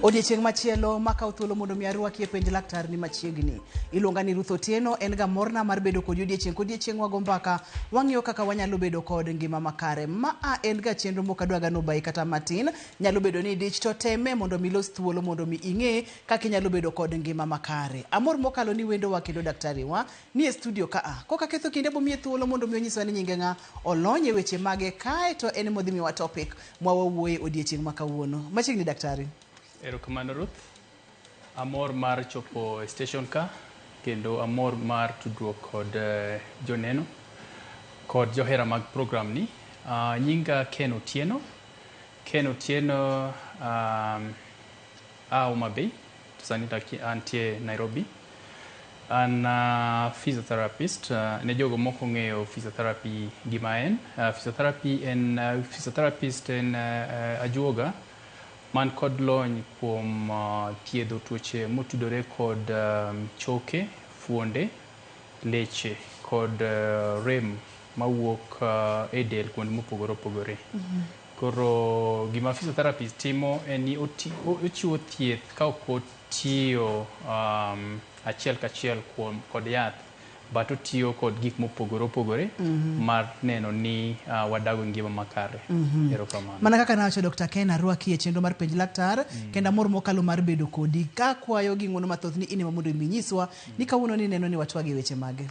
Odiechieng' machielo makawo thuolo mondo mi arwaki e penj laktar ni machiegni. Iluonga ni Ruth Otieno, en ga morna mar bedo kodi odiechieng' kodiechieng' wago mbaka, wang'iyo kaka wanyalo bedo kod ngima makare. Ma a en ga chenro mok adwaga nobayi kata matin. Nyalo bedo ni idich to teme mondo mi ilos thuolo mondo mi ing'e kaka inyalo bedo kod ngima makare. Amor mokalo ni wendowa kendo daktari wa ni e studio ka a. Koka ketho kinde bomiye thuolo mondo mi onyiswa ni nyinge ng'a, olony e weche mage kae to en emodhi miwa topic mwawawuoye odiechieng' ma kawuono. Machiegni daktari. Erokamano Ruth. Amor mar chopo e station ka kendo amor mar tudruok kod joneno kod johera mag program ni. Nyinga Ken Otieno. Ken Otieno a Homa Bay to sani antie Nairobi. An physiotherapist. Ne jogo mok ong'eyo physiotherapy gima en. Physiotherapy en physiotherapist en ajuoga man kod lony kuom thiedho tuoche motudore kod choke, fuonde, leche kod rem mawuok e del kuonde mopogore opogore. Koro gima physiotherapist timo en ni ochiwo thieth ka ok otiyo achiel kachiel kuom kod yath but otiyo kod gik mopogore opogore mar neno ni wadago ngima makare. Erokamano. Mana kaka nawacho Dr. Ken arwaki e chenro mar penj laktar kendo amor mokalo mar bedo kodi ka akwayo gi ng'uono mathoth ni in ema mondo imi inyiswa ni kawuono ni ineno ni watwag e weche mage.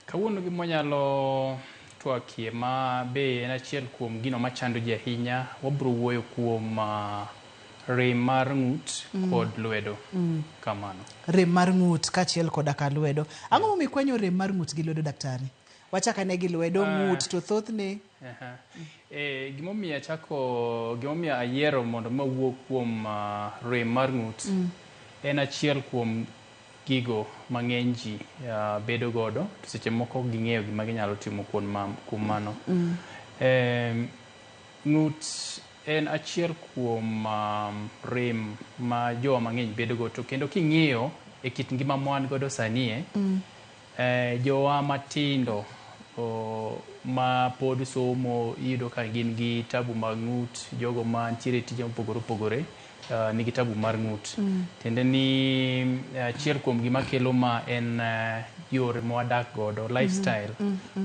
Kawuono gima wanyalo twakie ma be en achiel kuom gino machando ji ahinya, wabiro wuoyo kuom rem mar ng'ut kod lwedo. Kamano. Rem mar ng'ut kaachiel koda ka lwedo. Ang'o momiyo ikwenyo rem mar ng'ut gi lwedo daktari? Wachak ane gi lwedo, ng'ut to thothne. Gimomiyo achako, gimomiyo ayiero mondo mi awuo kuom rem mar ng'ut en achiel kuom gigo ma ng'eny ji bedo godo to seche moko ok ging'eyo gima ginyalo timo kuom mano. Ng'ut en achiel kuom rem ma jowa mang'eny bedo go to kendo king'iyo e kit ngima ma wan godo sani jowa matindo ma pod somo iyudo ka gin gi tabu mag ng'ut, jogo mantiere e tije mopogore opogore nigi tabu mar ng'ut. Tiende ni achiel kuom gima kelo ma en yore ma wadak godo, lifestyle.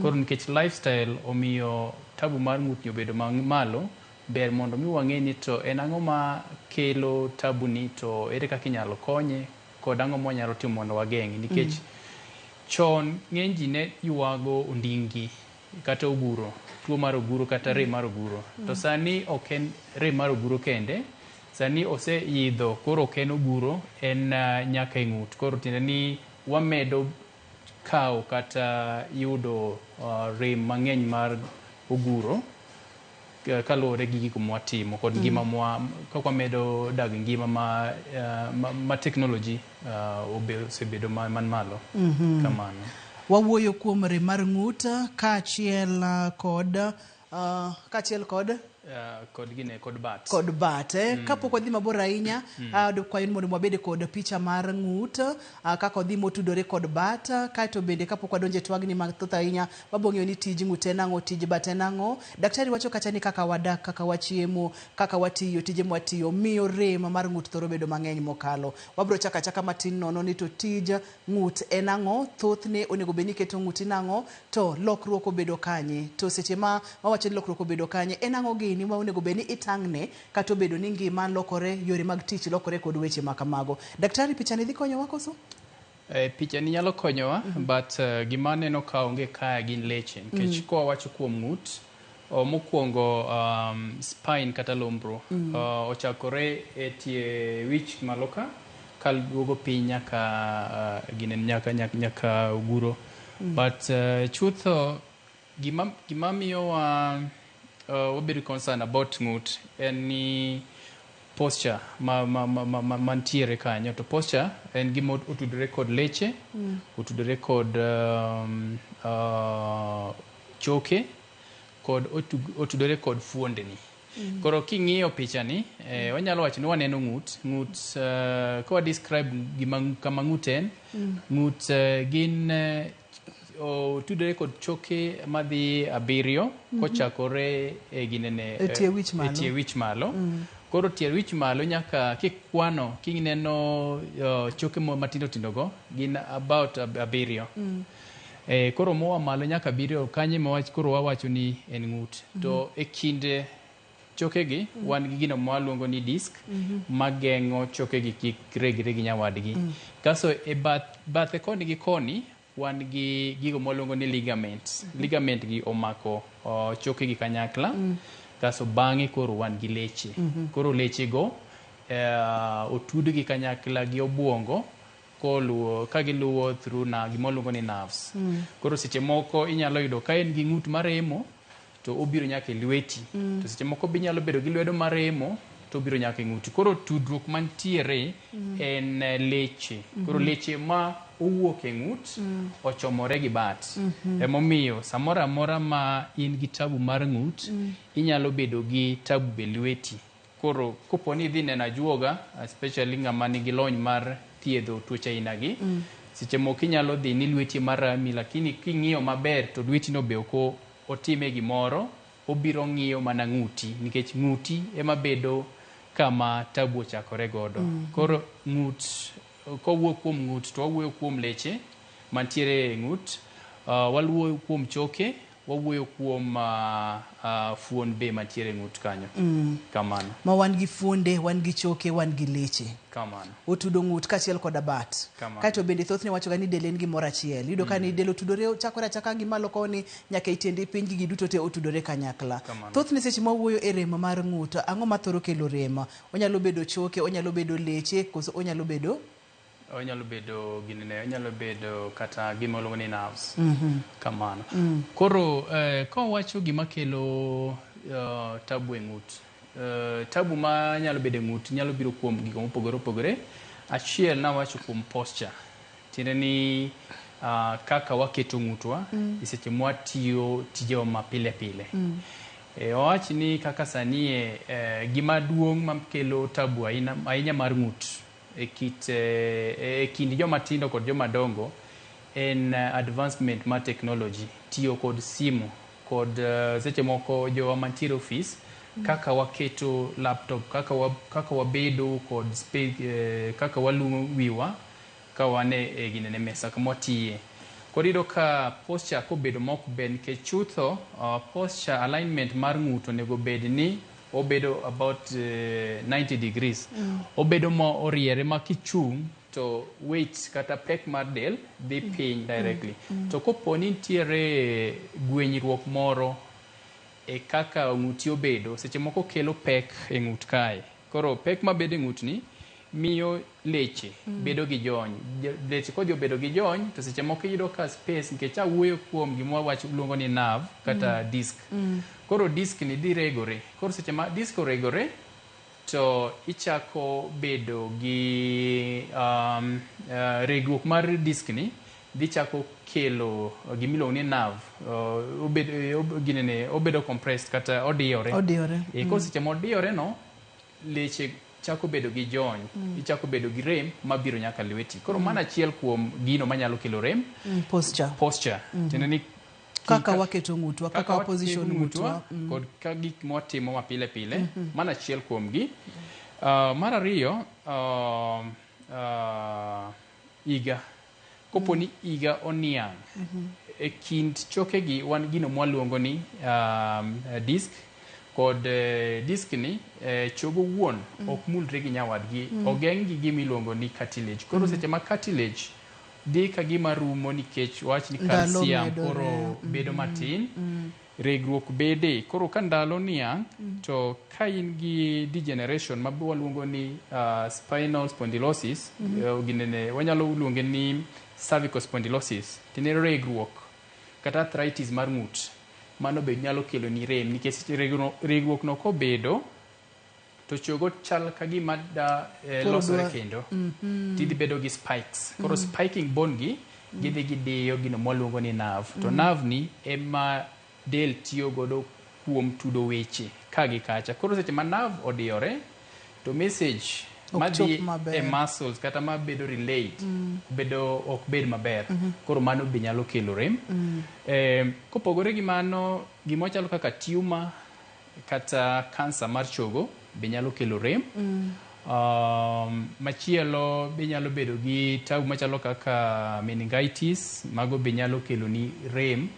Koro nikech lifestyle omiyo tabu mar ng'ut ni obedo malo, ber mondo mi wang'e ni to en ang'o ma kelo tabu ni to ere kaka inyalo konye kod ang'o ma wanyalo timo mondo wageng'e. Nikech chon ng'eny ji ne ywago ondinggi kata oguro, tuo mar oguro kata rem mar oguro. To sani ok en rem mar oguro kende, sani oseidho koro ok en oguro, en nyaka e ng'ut. Koro tiende ni wamedo kawo kata yudo rem mang'eny mar oguro kaluwore gi gigo mwatimo kod ngima mwa kaka wamedo dag ngima ma technology osebedo man malo. Kamano. Wawuoyo kuom rem mar ng'ut kaachiel kod kod gine kod bat. Kod bat. Kapok wadhi mabor ahinya, kwayo ni mondo wabed kod picha mar ng'ut kaka odhi motudore kod bat, kaeto bende kapok wadonjo e twagni mathoth ahinya, wabiro ng'eyo ni tij ng'ut en ang'o, tij bat en ang'o. Daktari wacho kacha ni kaka wadak, kaka wachiemo, kaka watiyo, tije mwatiyo, miyo rem mar ng'ut thoro bedo mang'eny mokalo. Wabiro chako achaka matin nono ni to tij ng'ut en ang'o, thothne onego bed ni iketo ng'uti nang'o, to lokruok obedo kanye. To seche ma wawacho ni lokruok obedo kanye, en ang'o gini ma onego bed ni itang'ne kata obedo ni ngima lokore, yore mag tich lokore kod weche ma kamago. Daktari, pichani dhi konyowa koso? Pichani nyalo konyowa, but gima aneno ka onge kae gin leche. Nikech ka wawacho kuom ng'ut, mokwongo spine kata lumbru ochakore e tie wich malo ka, kaluogo piny nyaka gine nyaka oguro. But chutho gima miyowa wabedo concern about ng'ut en ni posture mantiere kanyo. To posture en gima otudore kod leche, otudore kod choke, kod otudore kod fuondni. Koro king'iyo pichani, wanyalo wacho ni waneno ng'ut. Ng'ut, ka wa describe gima kama ng'ut en, ng'ut gin otudore kod choke madhi abiriyo kochakore e ginene e tie wich malo. E tie wich malo. Koro tier wich malo nyaka kikwano kineno choke matindo tindo go gin about abiriyo. Koro moa malo nyaka abiriyo kanyo ema wach koro wawacho ni en ng'ut. To e kind chokegi wan gi gino ma waluongo ni disc mageng'o chokegi kik regre gi nyawadgi. Kasto e bathe koni gi koni wan gi gigo mwaluongo ni ligaments. Ligament gi omako chokegi kanyakla. Kasto bang'e koro wan gi leche. Koro leche go otudgi kanyakla gi obuongo koluwo ka giluwo through na gima waluongo ni nerves. Koro seche moko inyalo yudo ka en gi ng'ut maremo to obiro nyaka e lweti. To seche moko be inyalo bedo gi lwedo maremo to obiro nyaka e ng'uti. Koro tudruok mantiere en leche. Koro leche ma owuok e ng'ut ochomore gi bat. Emomiyo samoro amora ma in gi tabu mar ng'ut, inyalo bedo gi tabu be lweti. Koro kopo ni idhi neno ajuoga, especially ng'ama nigi lony mar thiedho tuoche aina gi, seche moko inyalo dhi ni lweti ema rami, lakini king'iyo maber to lweti no be ok otime gimoro, obiro ng'iyo mana ng'uti, nikech ng'uti ema bedo kama tabu ochakore godo. Koro ng'ut, kowuok kuom ng'ut to wawuoyo kuom leche mantiere e ng'ut, waluoyo kuom choke, wawuoyo kuom fuon be mantiere e ng'ut kanyo. Kamano. Ma wan gi fuonde, wan gi choke, wan gi leche. Kamano. Otudo ng'ut kaachiel koda bat. Kamano. Kaeto bende thothne wachoga ni del en gimoro achiel. Iyudo ka ni del otudore, chakore achaka gi malo koni nyaka e tiendi piny, gigi duto te otudore kanyakla. Kamano. Thothne seche ma wawuoyo e rem mar ng'ut, ang'o mathoro kelo rem? Onyalo bedo choke, onyalo bedo leche, koso onyalo bedo? Onyalo bedo ginene, onyalo bedo kata gima waluongo ni nerves. Kamano. Koro kawawacho gima kelo tabu e ng'ut, tabu ma nyalo bedo e ng'ut nyalo biro kuom gigo mopogore opogore. Achiel nawacho kuom posture. Tiende ni kaka waketo ng'utwa e seche mwatiyo tijewa ma pile pile. Wawach ni kaka sani gima duong' makelo tabu ahinya mar ng'ut e kit e kind joma tindo kod joma dongo en advancement mar technology, tiyo kod simu kod seche moko jowa mantiere ofis, kaka waketo laptop, kaka wabedo kod space, kaka walung'o wiwa ka wan e ginene mesa kama watiye. Koro iyudo ka posture kobedo mok ber, nikech chutho posture alignment mar ng'ut onego bed ni obedo about 90 degrees. Obedo ma oriere ma kichung' to weight kata pek mar del dhi piny directly. To kopo ni nitiere gwenyruok moro e kaka ng'uti obedo, seche moko kelo pek e ng'ut kae. Koro pek mabedo e ng'utni miyo leche bedo gi jony. Leche kodhi obedo gi jony, to seche moko iyudo ka space, nikech awuoyo kuom gima wawacho luongo ni nerve kata disc. Koro disc ni dhi regore. Koro seche ma disc oregore, to ichako bedo gi regruok mar disc ni dhi chako kelo gimiluongo ni nerve. Obedo, ginene, obedo compressed kata odiyore. Odiyore. Koro seche modiyore no, leche chako bedo gi jony, ichako bedo gi rem mabiro nyaka lweti. Koro mano achiel kuom gino manyalo kelo rem. Posture. Posture. Tiende ni kaka waketo ng'utwa, kaka wa position ng'utwa ng'utwa. Kod ka gik mwatimo mapile pile. Mano achiel kuom gi. Mar ariyo, higa. Kopo ni higa oniang', e kind chokegi wan gino mwaluongo ni disc, kod disc ni chogo wuon ok mulre gi nyawadgi, ogeng' gi gima iluongo ni cartilage. Koro seche ma cartilage dhi ka gima rumo nikech wach ni Ndalo calcium medore. koro bedo matin, regruok bede. Koro ka ndalo niang', to ka in gi degeneration ma waluongo ni spinal spondylosis, ginene wanyalo luonge ni cervical spondylosis, tiende regruok kata arthritis mar ng'ut, mano be nyalo kelo ni rem, nikech regruok no kobedo to chogo chal ka gima da Koro losore dwa kendo tidhi bedo gi spikes. Koro spiking bone gi gidhi gidiyo gino mwaluongo ni nerve, to nerve ni ema del tiyo godo kuom tudo weche ka gi kacha. Koro seche ma nerve odiyore to message Ok madhi chop maber. e muscles kata mabedo relayed bedo ok bed maber. Koro mano be nyalo kelo rem. Kopogore gi mano, gima chalo kaka tumor kata kansa mar chogo be nyalo kelo rem. Machielo be nyalo bedo gi tabu machalo kaka meningitis, mago be nyalo kelo ni rem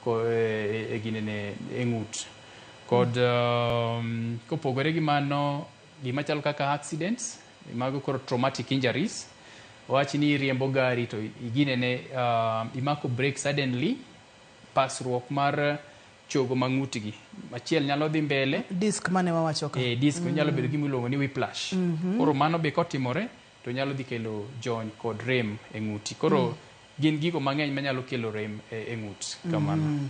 e ginene e ng'ut. Kod kopogore gi mano, gima chalo kaka accidents, mago koro traumatic injuries. Wach ni iriembo gari to iginene imako brake suddenly, pasruok mar chogo mang'utgi. Achiel nyalo dhi mbele. Disk mane wawacho ka. Disk nyalo bedo gima iluongo ni whiplash. Koro mano be kotimore to nyalo dhi kelo jony kod rem e ng'uti. Koro gin gigo mang'eny manyalo kelo rem e ng'ut kamano.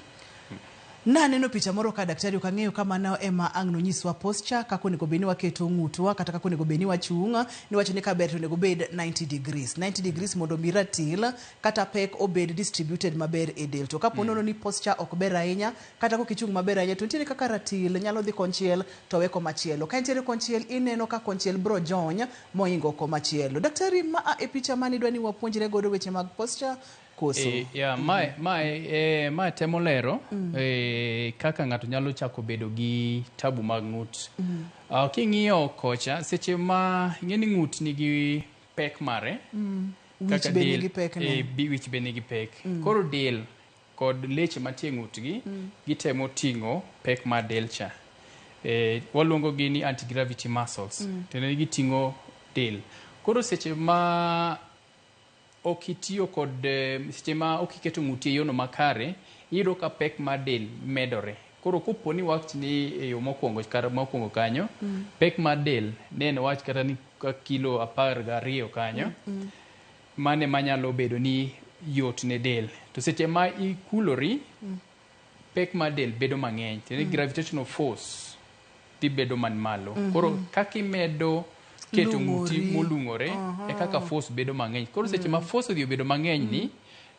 Naneno picha moro ka daktari, ok ang'eyo ka mano ema ang' nonyiswa posture kaka onego bed ni waketo ng'utwa kata kaka onego bed ni wachung'. Niwacho ni kaber to onego bed 90 degrees. 90 degrees mondo mi ratil kata pek obed distributed maber e del. To kapo nono ni posture ok ber ahinya kata kok ichung' maber ahinya to nitiere kaka ratil nyalo dhi konchiel to we komachielo. Ka nitiere konchiel ineno ka konchiel bro jony mohingo komachielo. Daktari, ma e picha mane idwa ni wapuonjre godo weche mag posture koso? Yeah, mae temo lero kaka ng'ato nyalo chako bedo gi tabu mag ng'ut. King'iyo kocha, seche ma ing'e ni ng'ut nigi pek mare, Wich be nigi pek ne. Wich be nigi pek. Koro del kod leche mantie e ng'utgi, gitemo ting'o pek mar del cha. Waluongo gi ni anti-gravity muscles. Tiende ni giting'o del. Koro seche ma ok itiyo kod seche ma ok iketo ng'uti e yono makare, iyudo ka pek mar del medore. Koro kopo ni wach ni e yo mokwongo kar mokwongo kanyo, pek mar del ne en wach kata ni ka kilo 12 kanyo, mane manyalo bedo ni yot ne del. To seche ma ikulori, pek mar del bedo mang'eny. Tiende ni gravitational force dhi bedo man malo. Koro kaka imedo keto ng'uti molung'ore, e kaka force bedo mang'eny. Koro seche ma force odhi obedo mang'eny ni,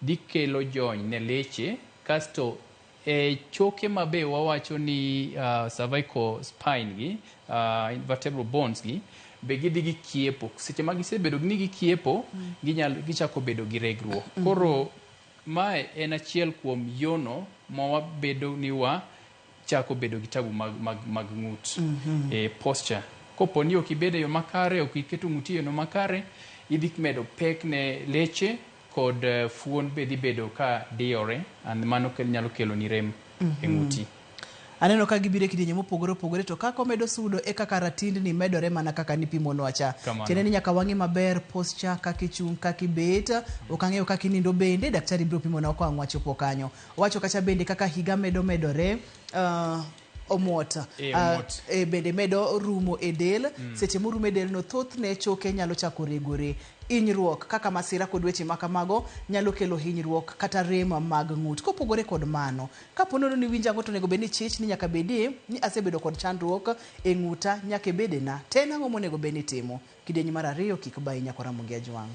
dhi kelo jony ne leche, kasto e choke ma be wawacho ni cervical spine gi, vertebral bones gi, be gidhi gikiepo. Seche ma gisebedo ni gikiepo, gichako bedo gi regruok. Koro mae en achiel kuom yono ma wabedo ni wa chako bedo gi tabu mag ng'ut. Posture. Kopo ni ok ibedo e yo makare, ok iketo ng'uti e yo makare, idhi medo pek ne leche kod fuon be dhi bedo ka diyore, and mano nyalo kelo ni rem e ng'uti. Aneno ka gibiro e kidienje mopogore opogore, to kaka omedo sudo e kaka ratindni medore mana kaka nipimonwa cha. Tiende ni nyaka wang'i maber posture, kaka ichung', kaka ibet, ok ang'eyo kaka inindo bende, daktari biro pimonwa ka ang' wachopo kanyo. Owacho kacha bende kaka higa medo medore, omuot. Bende medo rumo e del. Seche morumo e del no, thothne choke nyalo chako regore. Hinyruok kaka masira kod weche makamago nyalo kelo hinyruok kata rem mag ng'ut. Kopogore kod mano, kapo nono ni winjo ang'o to onego bed ni chich ni nyaka bedie ni asebedo kod chandruok e ng'uta nyaka e bedena. To en ang'o monego bed ni itimo? Kidieny mar ariyo kik bayi nyakwa Ramogi Ajwang'.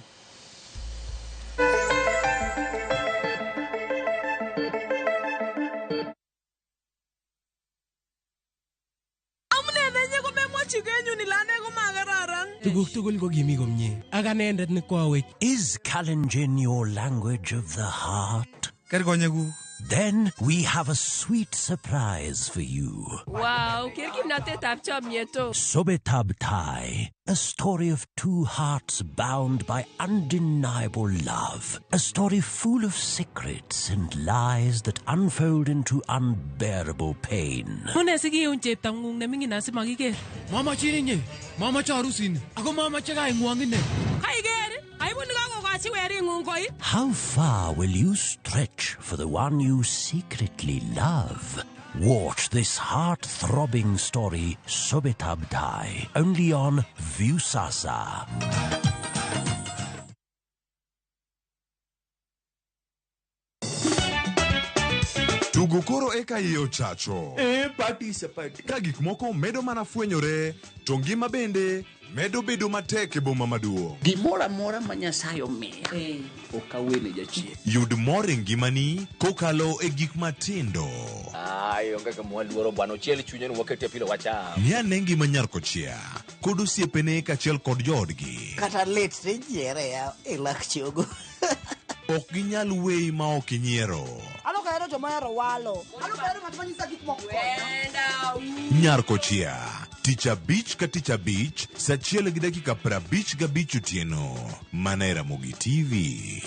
Tuguk tugul ko kimi komie. Ak anendet ne koawech. Is Kalenjin your language of the heart? Ker konyekuk. Then we have a sweet surprise for you. Wow, ker kimnatetab chomyet o. Sobetab Tai, a story of two hearts bound by undeniable love. A story full of secrets and lies that unfold into unbearable pain. Mune sikiun cheptang'ung neming'in asimakiker. Mamachin inye, mamache arusini, ako mamache kaing'wong ine. Kaiker, aibu nekakokochi wering'ung koi. How far will you stretch for the one you secretly love? Watch this heart-throbbing story, Sobetab Tai, only on Viusasa. Tugo koro eka iye ochacho. Party is a party. Ka gik moko medo mana fwenyore, to ngima bende medo bedo matek e boma maduong'. Gimoro amora ma Nyasaye omiya, ok awene jachien. Yud mor e ngimani kokalo e gik matindo. Ai, onge kama waluoro bwana, ochiel chunye ni wakete pilo wacham. Ng'i ane ngima nyar kochia kod osiepene kaachiel kod joodgi. Kata lit tinyiere ya e lak chogo. Ok ginyal weyi ma ok inyiero. Ano ka hero joma ohero walo. Ano ka hero ng'at ma nyisa gik moko. Nyar kochia. Tich abich ka tich abich, sa achiel gi dakika 55 otieno. Mana e Ramogi TV.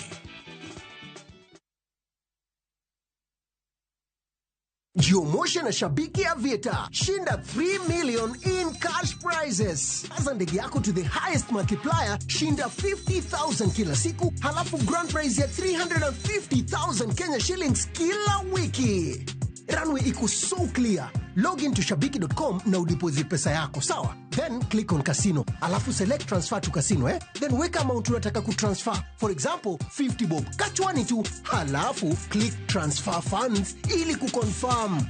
Jiomoshe na shabiki ya Aviator. Shinda 3 million in cash prizes. Aza ndege yako to the highest multiplier, shinda 50,000 kila siku, halafu grand prize ya 350,000 Kenya shillings kila wiki. Runway iko so clear. Log in to shabiki.com na udeposit pesa yako, sawa? Then click on casino, alafu select transfer to casino, eh? Then weka amount unataka kutransfer. For example, 50 bob. Kachwani tu, halafu click transfer funds ili kuconfirm.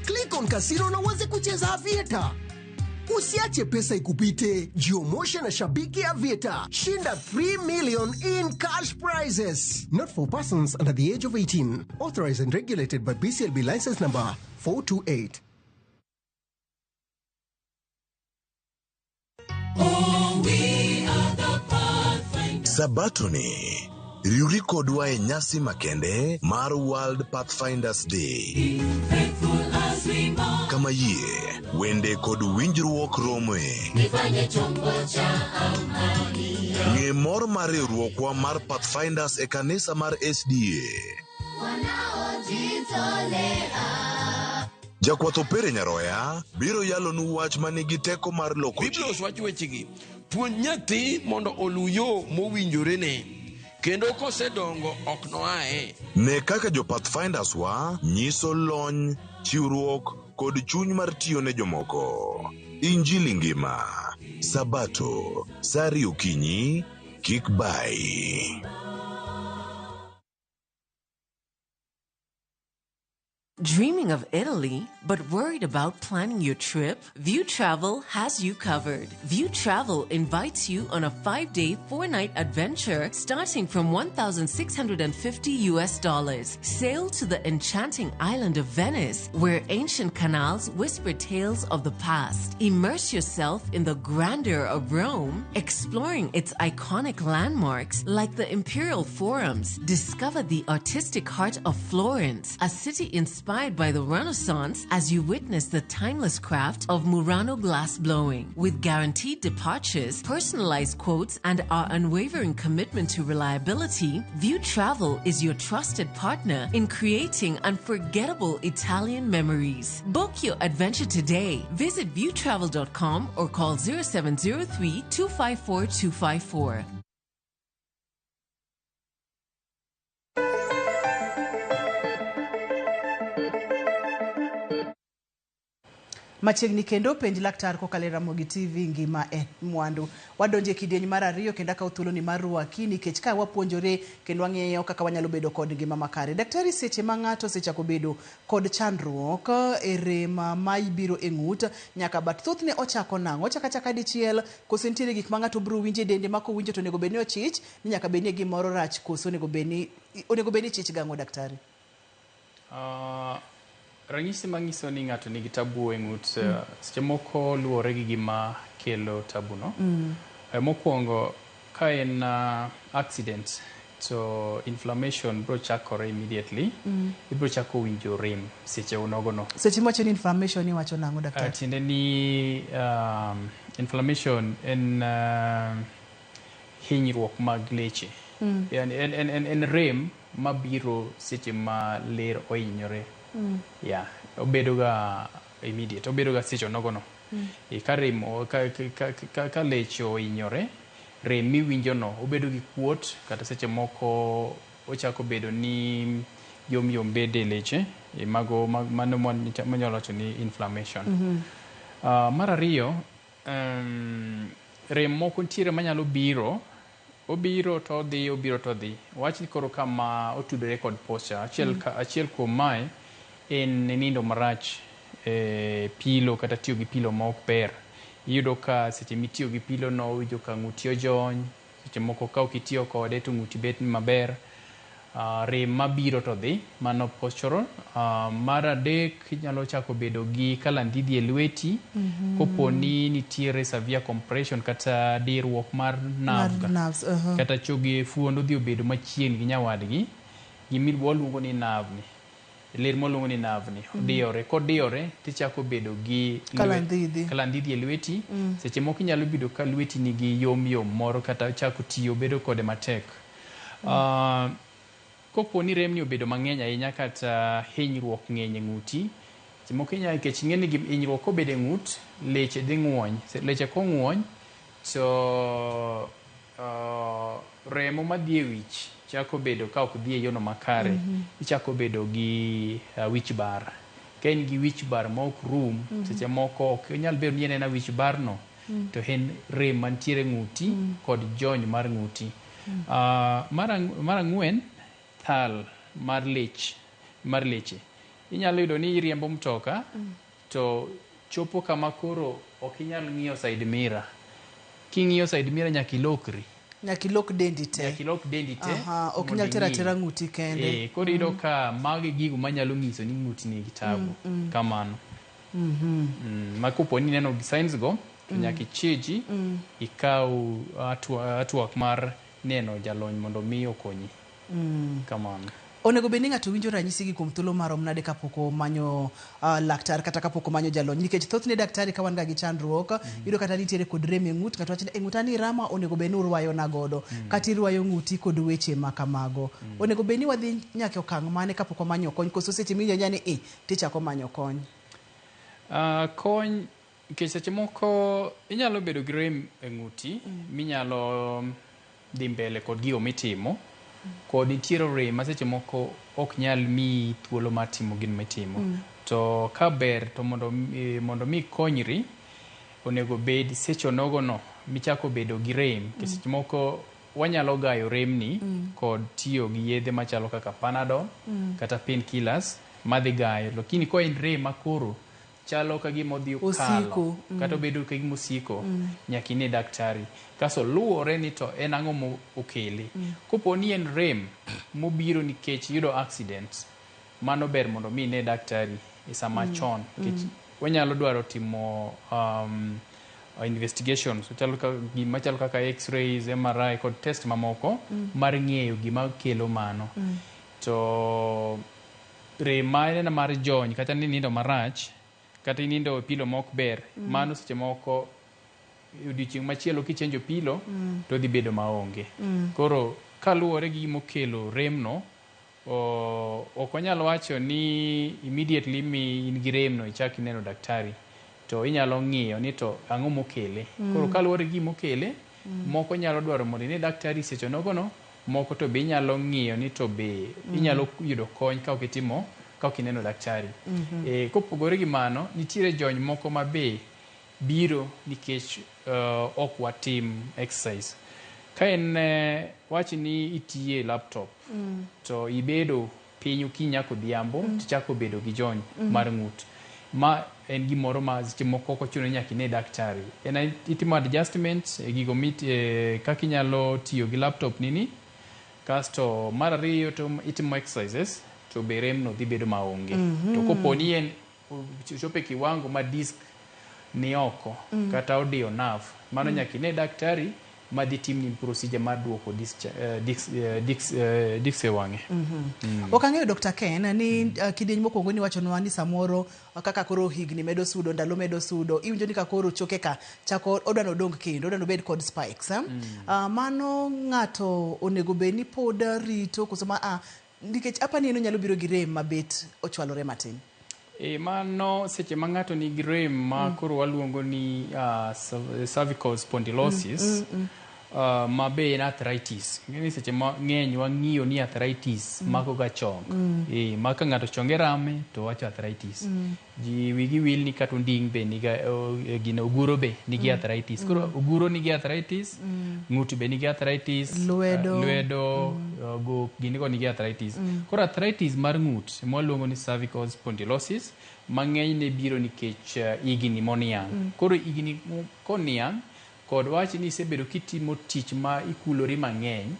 Click on casino na uanze kucheza Aviator. Usiache pesa ikupite. Jiomoshe na Shabiki Aviator. Shinda 3 million in cash prizes. Not for persons under the age of 18. Authorized and regulated by BCLB license number 428. Sabatoni, riwri kodwa e nyasi makende mar World Pathfinders Day. Kama yie, wende kod winjruok romoe. Ng'e mor mar riwruokwa mar Pathfinders e kanisa mar SDA. Jakwath Opere Nyaroya biro yalonu wach manigi teko mar loko ji. Biblos wacho wechegi puonj nyathi mondo oluw yo mowinjorene kendo kosedongo ok noaye. Ne kaka jo Pathfinders wa nyiso lony, chiwruok kod chuny mar tiyo ne jomoko. Injili ngima. Sabato, sa ariyo okinyi, kik bai. Dreaming of Italy, but worried about planning your trip? View Travel has you covered. View Travel invites you on a 5-day, 4-night adventure starting from $1,650 US. Sail to the enchanting island of Venice, where ancient canals whisper tales of the past. Immerse yourself in the grandeur of Rome, exploring its iconic landmarks like the Imperial Forums. Discover the artistic heart of Florence, a city inspired by the Renaissance, as you witness the timeless craft of Murano glass blowing. With guaranteed departures, personalized quotes, and our unwavering commitment to reliability, View Travel is your trusted partner in creating unforgettable Italian memories. Book your adventure today. Visit viewtravel.com or call 0703 254 254. Machiegni kendo penj laktar kokalo e Ramogi TV ngima en mwandu. Wadonje e kidieny mar ariyo kendo akawo thuoloni mar rwaki nikech ka wapuonjore kendo wang'eyo kaka wanyalo bedo kod ngima makare. Daktari, seche ma ng'ato osechako bedo kod chandruok e rem ma ibiro e ng'ut nyaka bat, thothne ochako nang'o? Ochako achaka dichiel koso nitiere gik ma ng'ato biro winjo e dende ma kowinjo to onego bed ni ochich ni nyaka bed ni gimoro rach koso onego bed ni chich gang'o daktari? Ranyisi manyiso ni ng'ato nigi tabu e ng'ut seche moko luwore gi gima kelo tabuno. Mokwongo ka en accident to inflammation biro chakore immediately. Ibiro chako winjo rem seche onogono. Seche miwacho ni inflammation iwacho nang'o daktari? Tiende ni inflammation en hinyruok mag leche. Yani en rem mabiro seche ma ler ohinyore. Yeah, obedo ga immediate, obedo ga seche onogono. Ka rem ka leche ohinyore, rem miwinjo no obedo gi kuot kata seche moko ochako bedo ni yom yom bede leche, mago mano manyalo wacho ni inflammation. Mar ariyo, rem moko nitiere manyalo biro, obiro to odhi, obiro to odhi. Wach ni koro kama otudore kod posture. Achiel kuom mae en nindo marach, pilo kata tiyo gi pilo ma ok ber. Iyudo ka seche mitiyo gi pilo no iwinjo ka ng'uti ojony, seche moko ka ok itiyo kode to ng'uti bet maber. Rem mabiro to dhi, mano postural. Mar adek inyalo chako bedo gi kalandidhi e lweti. Kopo ni nitiere severe compression kata dirruok mar nerve, kata choge fuond odhi obedo machiegni gi nyawadgi, gima waluongo ni nerve ni. Ler mwaluongo ni nerve ni odiyore. Kodiyore tichako bedo gi Kalandhidhi. Kalandhidhi e lweti. Seche moko inyalo bedo ka lweti nigi yom yom moro kata chako tiyo bedo kode matek. Kopo ni remni obedo mang'eny ahinya kata hinyruok ng'eny e ng'uti, seche moko inyalo, nikech ing'e ni hinyruok kobedo e ng'ut, leche dhi ng'wony. Leche kong'wony to remo madhi e wich chako bedo ka ok dhi e yono makare. Ichako bedo gi wich bar. Ka in gi wich bar ma ok rum, seche moko ok inyal bedo ni en ena wich bar no, to en rem mantiere e ng'uti kod jony mar ng'uti. Mar ang'wen, thal mar lech, mar leche. Inyalo yudo ni iriembo mtoka to chopo kama koro ok inyal ng'iyo side mirror. King'iyo side mirror nyaka ilokri. Nyaka ilok dendi te. Nyaka ilok dendi te. Aha, ok mondo inyal tero ing'i. Atera ng'uti kende. Koro iyudo ka magi gigo manyalo nyiso ni ng'uti nigi tabu. Kamano. Ma kopo ni ineno signs go, to nyaka ichiji, ikaw hatua mar neno jalony mondo mi okonyi. Kamano. Onego bed ni ng'ato winjo ranyisi gi kuom thuolo marom nade kapok omanyo laktar kata kapok omanyo jalony, nikech thothne daktari ka wan ga gi chandruok, iyudo kata nitiere kod rem e ng'ut ng'ato wacho ni e ng'uta ni rama, onego bed ni urwayo na godo kata irwayo ng'uti kod weche ma kamago. Onego bed ni wadhi nyaka e okang' mane kapok wamanyo kony, koso seche miwinjo ni i tichako manyo kony? Kony nikech seche moko inyalo bedo gi rem e ng'uti minyalo dhi mbele kod gigo mitimo, kod nitiere rem ma seche moko ok nyal miyi thuolo mar timo gino mitimo. To ka ber to mondo mi ikonyri, onego bed seche onogo no michako bedo gi rem. Nikech seche moko wanyalo gayo remni kod tiyo gi yedhe machalo kaka Panadol kata painkillers madhi gayo. Lakini ka en rem makoro chalo ka gima odhi okalo, Osiko. Kata obedo ka gima osiko, nyaka ine daktari. Kasto luwore ni to en ang'o mo okele. Kopo ni en rem mobiro nikech iyudo accident, mano ber mondo mi ine daktari e sama chon. Nikech wanyalo dwaro timo investigations, chalo ka gima chalo kaka x-rays, MRI kod test mamoko mar ng'eyo gima kelo mano. To rem ma en mar jony kata ni nindo marach, kata inindo e pillow mok ber, mano seche moko odiochieng' machielo kichenjo pillow to dhi bedo maonge. Koro kaluwore gi gimokelo remno, ok wanyal wacho ni immediately mi in gi remno ichak ineno daktari. To inyalo ng'iyo ni to ang'o mokele. Koro kaluwore gi gimokele, moko nyalo dwaro mondo ine daktari seche nogono, moko to be inyalo ng'iyo ni to be inyalo yudo kony ka ok itimo, ka ok ineno daktari. Kopogore gi mano, nitiere jony moko ma be biro nikech ok watim exercise. Ka en wach ni itiye laptop, to ibedo piny okinyi nyaka odhiambo, tichako bedo gi jony mar ng'ut. Ma en gimoro ma seche moko ok ochuno ni nyaka ine daktari. En itimo adjustment e gigo kaka inyalo tiyo gi laptop nini. Kasto mar ariyo to itimo exercises to be remno dhi bedo maonge. To kopo ni en chopo e kiwango ma disc ni oko kata odiyo nerve, mano nyaka ine daktari madhi timni procedure mar duoko disc e wang'e. Ok ang'eyo Dr. Ken ni kidieny mokwongo niwachonwa ni samoro kaka koro higni medo sudo, ndalo medo sudo, iwinjo ni ka koro choke ka chako odwa nodong kendo, odwa nobed kod spikes. Mano ng'ato onego bed ni pod rito koso ma nikech apa ni en onyalo biro gi rem mabet ochwalore matin. Mano seche ma ng'ato nigi rem ma koro waluongo ni cervical spondylosis, ma be en arthritis. Ing'e ni seche mang'eny wang'iyo ni arthritis mako ga chong. Ma ka ng'ato chonge rame to wacho arthritis. Ji wigi wil ni kata onding' be niga, gino oguro be nigi arthritis. Koro oguro nigi arthritis, ng'ut be nigi arthritis, Lwedo. Lwedo, gok gini go nigi arthritis. Koro arthritis mar ng'ut mwaluongo ni cervical spondylosis mang'eny ne biro nikech higni moniang'. Koro higni koniang' kod wach ni isebedo kitimo tich ma ikulori mang'eny,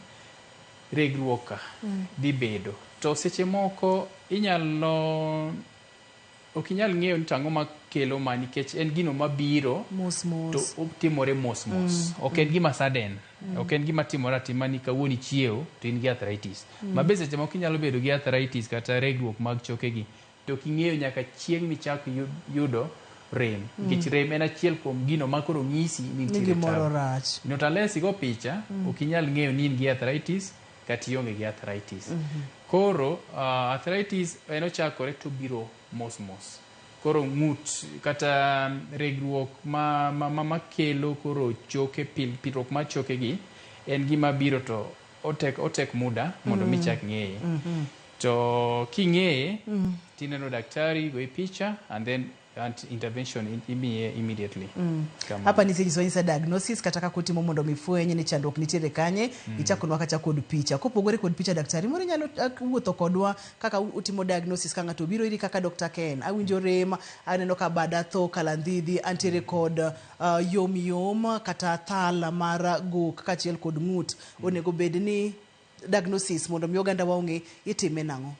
regruok ka dhi bedo. To seche moko inyalo Ok inyal ng'eyo ni to ang'o makelo ma nikech en gino mabiro mos mos to otimore mos mos. Ok en gima sudden. Ok en gima timore atima ni kawuono ichiewo to in gi arthritis. Ma be seche moko inyalo bedo gi arthritis kata regruok mag chokegi to ok ing'eyo nyaka chieng' michak yudo rem. Nikech rem en achiel kuom gino ma koro ng'isi ni ni nitiere gimoro tabu. rach. Not unless igo picha, ok inyal ng'eyo ni in gi arthritis kata ionge gi arthritis. Koro arthritis en ochakore to biro mos mos. Koro ng'ut kata regruok ma makelo koro choke pilruok mar choke gi en gima biro to otek muda mondo mi chak ng'eye. To king'eye tineno daktari goyi picha and then intervention imiye immediately. Kamano. Hapa nisenyiso nyisa diagnosis kata kaka utimo mondo mi fweny ni chandruok nitiere kanye. Ichakonwa kacha kod picha. Kopogore kod picha, daktari moro inyalo wuotho kodwa kaka utimo diagnosis ka ng'ato obiro iri kaka Dr. Ken. Awinjo rem, aneno ka bada tho kalandhidhi, antiere kod yom yom kata thal mar gok kaachiel kod ng'ut. Onego bed ni diagnosis mondo mi oganda wa ong'e itime nang'o?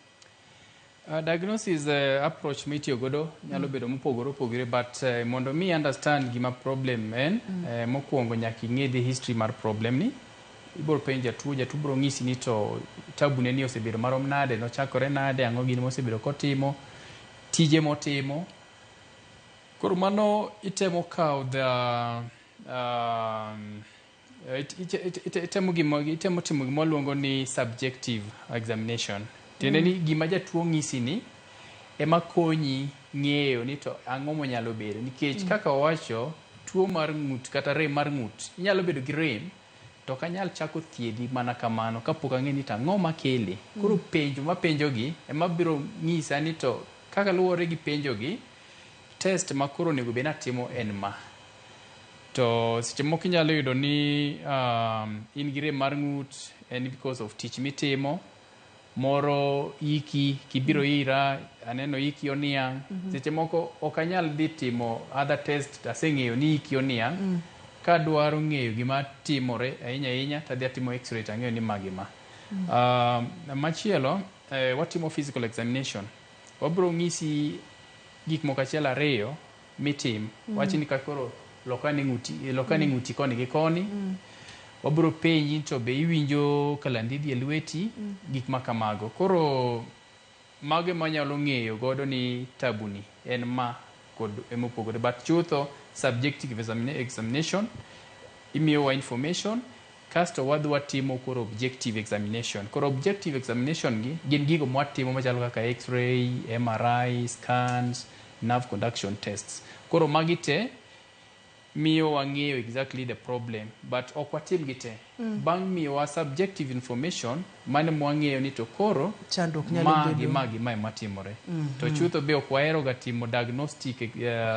Diagnosis approach mitiyo godo nyalo bedo mopogore opogore, but mondo mi understand gima problem en, mokwongo nyaka ing'e the history mar problem ni. Ibiro penjo jatuo, jatuo biro ng'isi ni to tabu ne ni osebedo marom nade, nochakore nade, ang'o gini mosebedo kotimo, tije motimo. Koro mano itemo kawo the itemo gima itemo timo gima waluongo ni subjective examination. Tiende ni gima jatuo ng'isi ni ema konyi ng'eyo ni to ang'o monyalo bedo nikech kaka wawacho, tuo mar ng'ut kata rem mar ng'ut, inyalo bedo gi rem to ok anyal chako thiedhi mana kamano kapok ang'e ni to ang'o makele. Koro penjo mapenjogi ema biro ng'isa ni to kaka luwore gi penjogi, test ma koro onego bed ni atimo en ma. To seche moko inyalo yudo ni in gi rem mar ng'ut en because of tich mitimo moro iki kibiro ira aneno iki oniang'. Seche moko ok anyal dhi timo other test to aseng'eyo ni iki oniang'. Kadwaro ng'eyo gima timore ahinya ahinya tadhi atimo x-ray tang'eyo ni ma gi ma. Machielo watimo physical examination. Wabiro ng'isi gik moko achiel ariyo mitim. Wach ni ka koro lokane ng'uti, lokane ng'uti koni gi koni. Wabiro penji to be iwinjo kalandidi e lweti, gik ma kamago. Koro mago ema wanyalo ng'eyo godo ni tabu ni en ma kod mopogore, but chutho subjective examination imiyowa information, kasto wadhi watimo koro objective examination. Koro objective examination gi gin gigo mwatimo machalo kaka x-ray, MRI scans, nerve conduction tests. Koro magi te miyo wang'eyo exactly the problem, but ok watim gi te. Bang' miyowa subjective information, mano mwang'eyo ni to koro chandruok nyalo ma gi bedo ma gi ma ema timore. To chutho be ok wahero ga timo diagnostic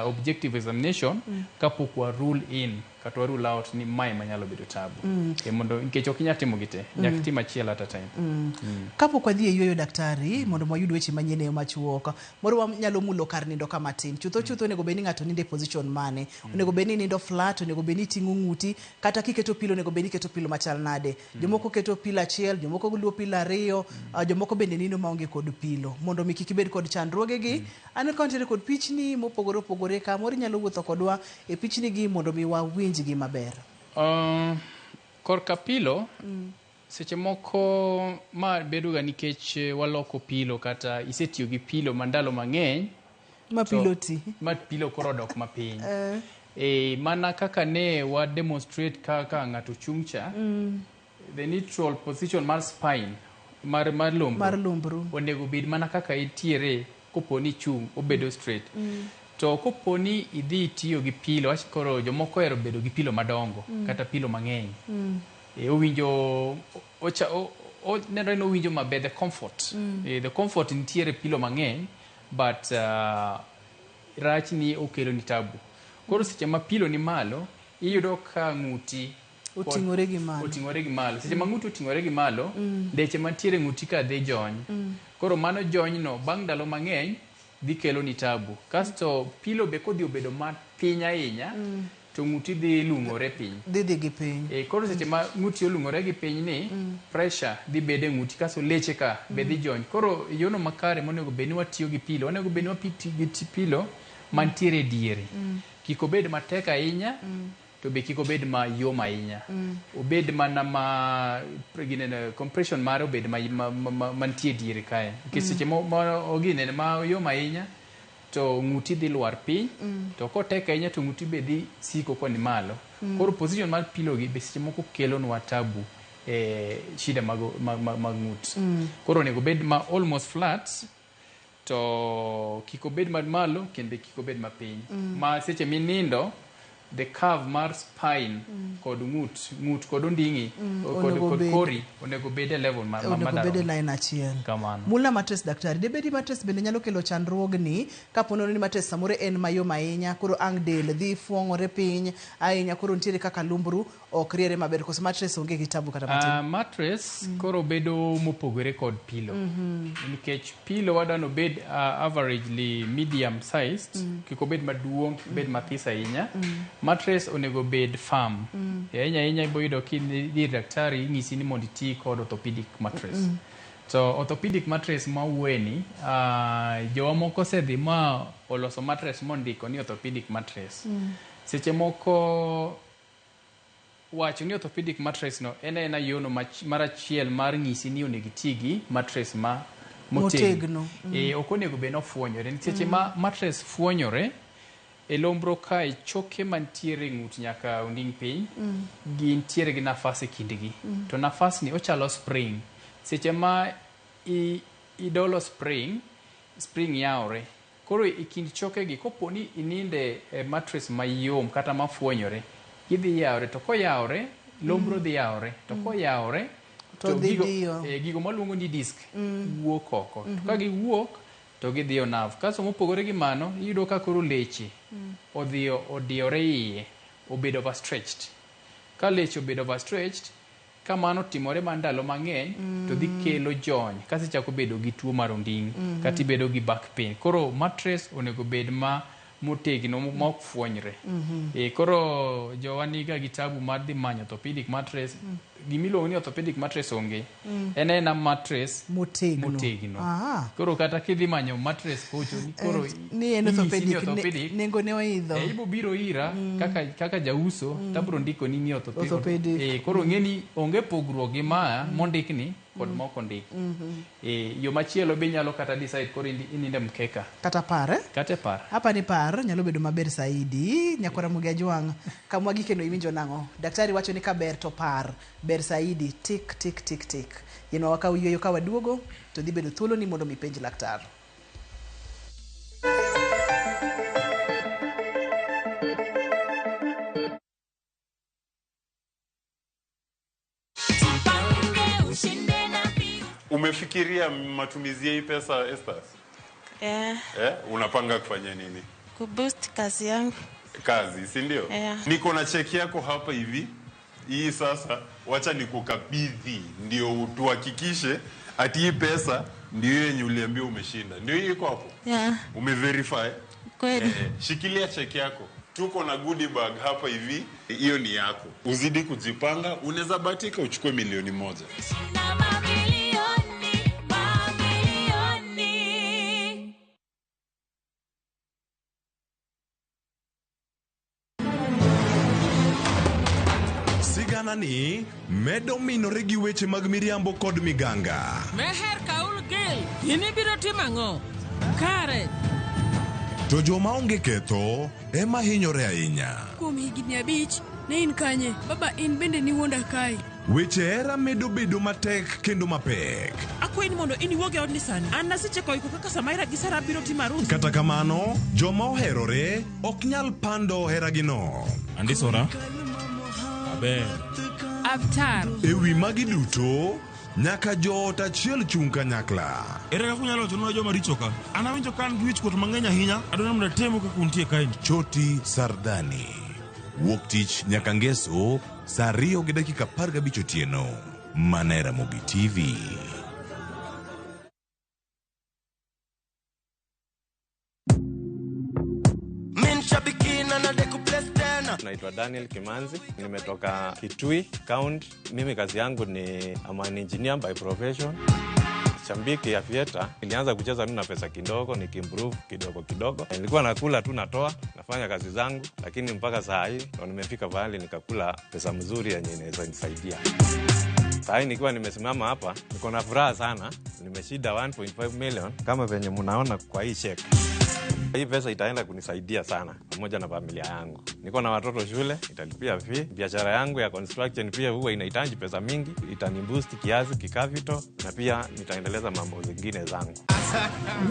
objective examination kapok wa rule in kata wa rule out ni mae manyalo bedo tabu. E mondo nikech ok inyal timo gi te, nyaka itim achiel at a time. Kapok wadhi e yueyo, daktari, mondo wayud weche manyien e yo machuok moro, wanyalo mulo kar nindo kama tin. Chutho chutho onego bed ni ng'ato nindo e position mane? Onego bed ni nindo flat, onego bed ni iting'o ng'uti, kata kiketo pillow onego bed ni iketo pillow machal nade? Jomoko keto pillow achiel, jomoko luo pillow ariyo, jomoko bende nindo maonge kod pillow mondo mi kik ibed kod chandruoge gi. Aneno ka nitiere kod pichni mopogore opogore ka moro, inyalo wuotho kodwa e pichni gi mondo mi wawinjgi maber. Korka pillow, seche moko ma bedo ga nikech waloko pillow kata isetiyo gi pillow ma ndalo mang'eny ma pillow ti ma pillow koro odok mapiny. E, mana kaka ne wa demonstrate kaka ng'ato chung' cha, the neutral position mar spine mar lumbru mar lumbru onego bed mana kaka entiere kopo ni chung' obedo straight. To kopo ni idhi tiyo gi pillow, wach koro jomoko ohero bedo gi pillow madongo kata pillow mang'eny. E, owinjo nenore ni owinjo maber, the comfort. E, the comfort nitiere pillow mang'eny, but rach ni okelo ni tabu. Koro seche ma pillow ni malo, iyudo ka ng'uti oting'ore gi malo. Oting'ore gi malo. Seche ma ng'uti oting'ore gi malo, leche mantiere ng'uti ka dhi jony. Koro mano jony no bang' ndalo mang'eny dhi kelo ni tabu. Kasto pillow be kodhi obedo mapiny ahinya. to ng'uti dhi lung'ore piny. Dhi dhi gi piny. E, koro seche ma ng'uti olung'ore gi piny ni, pressure dhi bedo e ng'uti kasto leche ka be dhi jony. Koro yono makare monego bed ni watiyo gi pillow, onego bed ni watiyo gi pillow mantiere e diere. Kik obed matek ahinya, to be kik obed mayom ahinya. Obed mana ma ginene, compression mare obed mantie e diere kae. Nikech seche ma oginene ma oyom ahinya, to ng'uti dhi lwar piny, to kotek ahinya to ng'uti be dhi siko koni malo. Koro position mar pillow gi be seche moko kelonwa tabu e shida mag ng'ut. Koro onego obed ma almost flat, to kik obed malo kendo kik obed mapiny. Ma seche minindo, the curve mar spine kod ng'ut kod onding'i kod kori onego bed e level onego bed e line achiel. Kamano. Mulna mattress daktari, debedi mattress bende nyalo kelo chandruogni kapo ni mattress samoro en mayom ahinya, koro ang' del dhi fuong'ore piny ahinya, koro nitiere kaka lumbru ok riere maber, koso mattress onge gi tabu kata matin? Mattress koro bedo mopogore kod pillow. Nikech pillow wadwani obed averagely medium sized, kik obed maduong', kik obed mathis ahinya. Mattress onego bed firm. Ahinya ahinya ibo yudo kidhi ir daktari inyisi ni mondo iti kod orthopedic mattress. To orthopedic mattress ma wuoyeni, jowa moko osedhi ma oloso mattress mondiko ni orthopedic mattress. Seche moko wacho ni orthopedic mattress no en aena yono mar achiel mar nyisi ni onego iti gi mattress ma motegno. Ok onego bed ni ofuonyore. Nikech seche ma mattress fuonyore, e lombro kae choke mantiere ng'ut nyaka onding' piny, gintiere gi nafas e kindgi. To nafas ni ochalo spring. Seche ma idolo spring, spring yawore. Koro e kind choke gi, kopo ni ininde e mattress mayom kata mafuonyore, gidhi yawore. To koyawore, lombro dhi yawore. To koyawore, to gigo maluongo ni disc wuok oko. To ka giwuok, to gidhiyo nerve. Kasto mopogore gi mano, iyudo ka koro leche odhiyo odiyore iye, obedo overstretched. Ka leche obedo overstretched, ka mano timore ma ndalo mang'eny, to dhi kelo jony. Kasto ichako bedo gi tuo mar onding', kata ibedo gi back pain. Koro mattress onego bed ma motegno ma ok fuonyre. Koro jowa niga gi tabu mar dhi manyo orthopedic mattress. Gimiluongo ni orthopedic mattress onge. En aena mattress motegno. Koro kata kidhi manyo mattress kocho ni koro ni en orthopedic, nengo ne oidho. Ibo biro ira kaka jauso, tabro ndiko ni orthopedic. Koro ng'e ni onge pogruok gi ma mondikni kod ma ok ondik. Yo machielo be inyalo kata decide koro ininde mkeka. Kata par, Kata par. Hapa ni par nyalo bedo maber saidi. Nyakwara Muga Jwang', kamwa gikeno iwinjo nang'o? Daktari wacho ni kaber to par ber saidi. Tik tik tik tik. Yenwa wakaw yueyo ka waduogo to dhi bedo thuolo ni mondo mi penj laktar. Umefikiria matumizi ya hii pesa, Esther? Yeah. Unapanga kufanya nini? Kuboost kazi yangu. Kazi, si ndio? Yeah. Niko na cheki yako hapa hivi. Hii sasa wacha nikukabidhi ndio tuhakikishe ati hii pesa ndio yenye uliambiwa umeshinda. Ndio hii iko hapo? Yeah. Umeverify? Kweli. Shikilia cheki yako. Tuko na goodie bag hapa hivi, hiyo ni yako. Uzidi kujipanga, unaweza bahatika uchukue 1,000,000. Sigana ni medo minore gi weche mag miriambo kod miganga. Meher Kaul Gil, in ibiro timo ang'o? Kare. To joma onge ketho ema hinyore ahinya. Kuom higni 5, ne in kanye? Baba, in bende niwuonda kae. Weche hera medo bedo matek kendo mapek. Akwayi ni mondo in iwuog e odni sani. An nasechako iko kaka Samaira gi Sara biro timo arus. Kata kamano, joma oherore ok nyal pando heragino. Andisora. Aber. Avtar. E wi magi duto, nyaka joot achiel chung' kanyakla. Ere kaka unyalo wachonwa joma richo ka? An awinjo ka an gi wichkuot mang'eny ahinya. Adwaro mondo atemu kaka untie kaeni. Choti Sardani. Wuok tich nyaka ngeso saa 2:15 otieno. Mana e Ramogi TV. Min shabiki na na deku bless tena. Naitwa Daniel Kimanzi, nimetoka Kitui County. Mimi kazi yangu ni I'm an engineer by profession. Shabiki ya Aviator, nilianza kucheza tu na pesa kidogo, nikiimprove kidogo kidogo. Nilikuwa nakula tu, natoa, nafanya kazi zangu, lakini mpaka saa hii ndo nimefika pahali nikakula pesa mzuri yenye inaweza nisaidia. Saa hii nikiwa nimesimama hapa, niko na furaha sana. Nimeshinda 1.5 million kama venye mnaona kwa hii cheque. Hii pesa itaenda kunisaidia sana pamoja na familia yangu. Niko na watoto shule, italipia fee. Biashara yangu ya construction pia huwa inahitaji pesa mingi, itaniboost kiasi kicapital, na pia nitaendeleza mambo zingine zangu.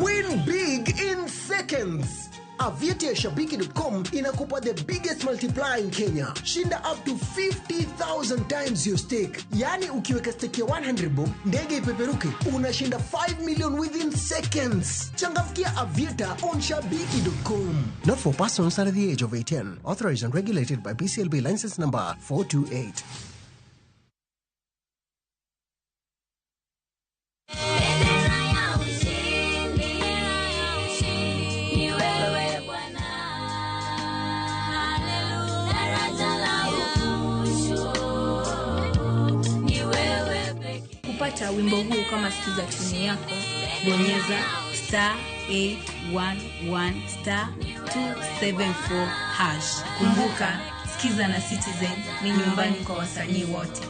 Win big in seconds. Aviator Shabiki.com inakupa the biggest multiplier in Kenya. Shinda up to 50,000 times your stake. Yani ukiweka stake ya 100 bob, ndege ipeperuke, unashinda 5 million within seconds. Changamkia Aviator on Shabiki.com. Not for persons under the age of 18. Authorized and regulated by BCLB license number 428. Ni wewe Bwana, daraja la uvusho ni wewe pekee. Kupata wimbo huu kama sikiza tuni yako, bonyeza star 811 star 274 hash. Kumbuka, Sikiza na Citizen ni nyumbani kwa wasanii wote.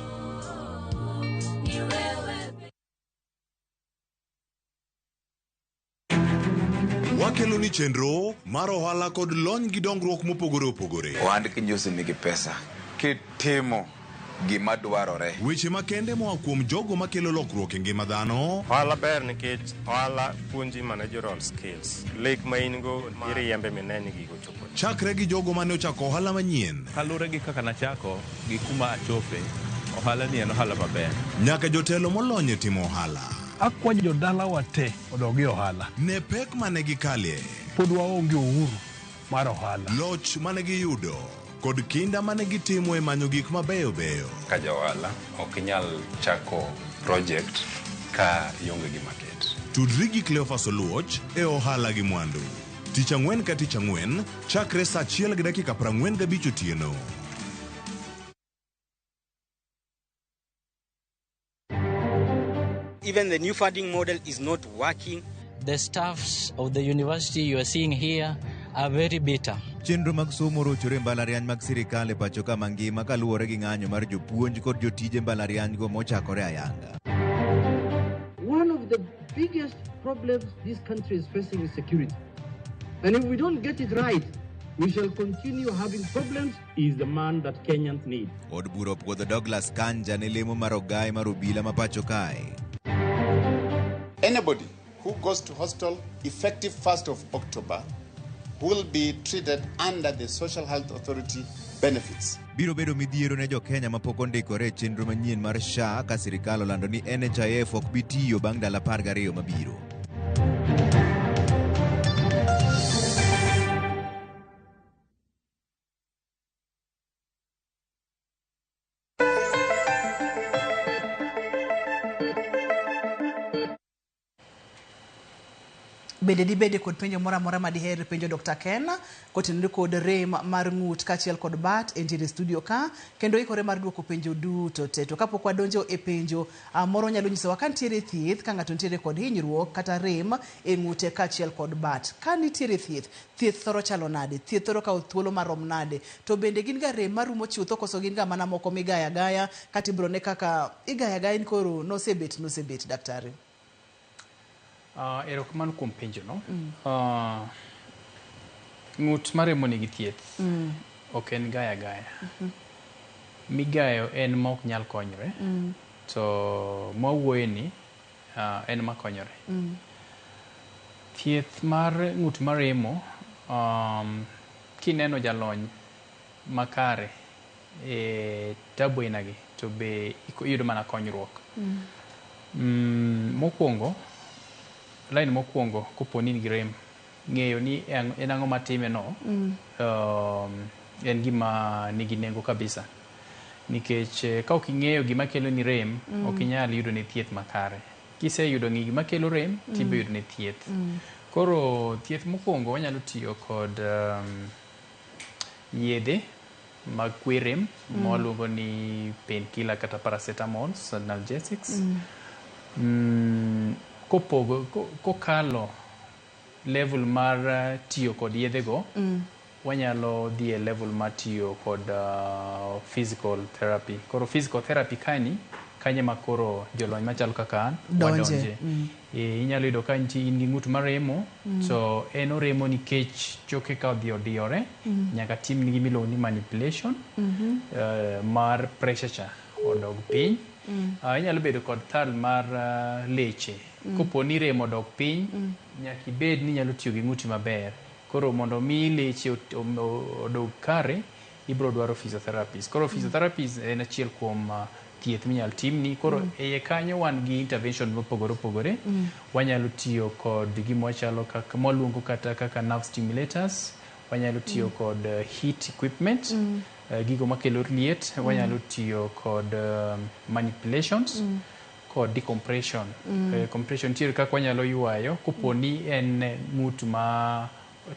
Wakelo ni chenro mar ohala kod lony gi dongruok mopogore opogore. Ohand kinyosi nigi pesa kitimo gima dwarore. Weche makende moa kuom jogo makelo lokruok e ngima dhano. Ohala ber nikech ohala puonji managerial skills. Lek ma in go iriembe mine ni gigo chopo. Chakre gi jogo mane ochako ohala manyien. Kaluwore gi kaka nachako gi kuma achope, ohala ni en ohala maber. Nyaka jotelo molony e timo ohala. Akwayo jodalawa te odog e ohala. Ne pek mane gikalie. Pod waonge uhuru mar ohala. Loch mane giyudo kod kinda mane gitimo e manyo gik mabeyo beyo. Ka ja ohala ok inyal chako project ka ionge gi market. Tudri gi Cleophas Oluoch e ohala gi mwandu. Tich ang'wen ka tich ang'wen chakre saa 1:45 otieno. Even the new funding model is not working. The staffs of the university you are seeing here are very bitter. Chenro mag somo rochore e mbalariany mag sirikal e pacho ka mangima kaluwore gi ng'anyo mar jopuonj kod jotije mbalariany go mochakore ayanga. One of the biggest problems this country is facing is security. And if we don't get it right, we shall continue having problems. Is the man that Kenyans need. Od bura opuodho Douglas Kanja ne lemo mar ogai mar obila ma pacho kae. Anybody who goes to hospital effective 1st of October will be treated under the Social Health Authority benefits. Biro bedo midhiero ne jo-Kenya mapok ondikore e chenro manyien mar SHA ka sirikal olando ni NHIF ok bi tiyo bang' ndalo 12 mabiro. Bende dibede kod penjo moro amora ma diher penjo Dr. Ken kotenore kod rem mar ng'ut kaachiel kod bat entiere e studio ka kendo ikore mar duoko penjo duto te. To kapok wadonjo e penjo moro nyalo nyisowa ka nitiere thieth ka ng'ato nitiere kod hinyruok kata rem e ng'ute kaachiel kod bat. Ka nitiere thieth, thieth thoro chalo nade? Thieth thoro kawo thuolo marom nade? To bende gin ga rem marumo chutho koso gin ga mana moko migaya agaya kata ibiro ne kaka igaya agaya ni koro nosebet daktari? Erokamano kuom penjo no. Ng'ut maremo nigi thieth. Ok en gaya gaya. Migayo en ma ok nyal konyore. To mwawuoye ni en makonyore. Thieth mar ng'ut maremo kineno jalony makare e tabu ainagi to be iyudo mana konyruok. Mokwongo line mokwongo kopo ni in gi rem ng'eyo ni en ang'o matime no en gima nigi nengo kabisa nikech ka ok ing'eyo gima kelo ni rem ok inyal yudo ne thieth makare. Kiseyudo ni gima kelo rem tibiro yudo ne thieth. Koro thieth mokwongo wanyalo tiyo kod yedhe mag kwe rem ma waluongo ni painkiller kata paracetamols, analgesics. Kopogo kokalo level mar tiyo kod yedhego, wanyalo dhi e level mar tiyo kod physical therapy. Koro physical therapy kani kanye ma koro jolony machalo kaka an Donje. wadonje. Inyalo yudo ka nitie in gi ng'ut maremo, to en oremo nikech choke ka odhi odiyore, nyaka timni gimiluongo ni manipulation mar pressure cha odog piny. Inyalo bedo kod thal mar leche. Kopo ni remo odok piny, nyaka ibed ni inyalo tiyo gi ng'uti maber. Koro mondo mi leche odog kare, ibiro dwaro physiotherapist. Koro physiotherapist en achiel kuom thieth minyalo timni. Koro iye kanyo wan gi intervention mopogore opogore. Wanyalo tiyo kod gima wachalo kaka mwaluongo kata kaka nerve stimulators. Wanyalo tiyo kod heat equipment, gigo makelo liet. Wanyalo tiyo kod manipulations kod decompression. Compression nitiere kaka wanyalo ywayo kopo ni en ng'ut ma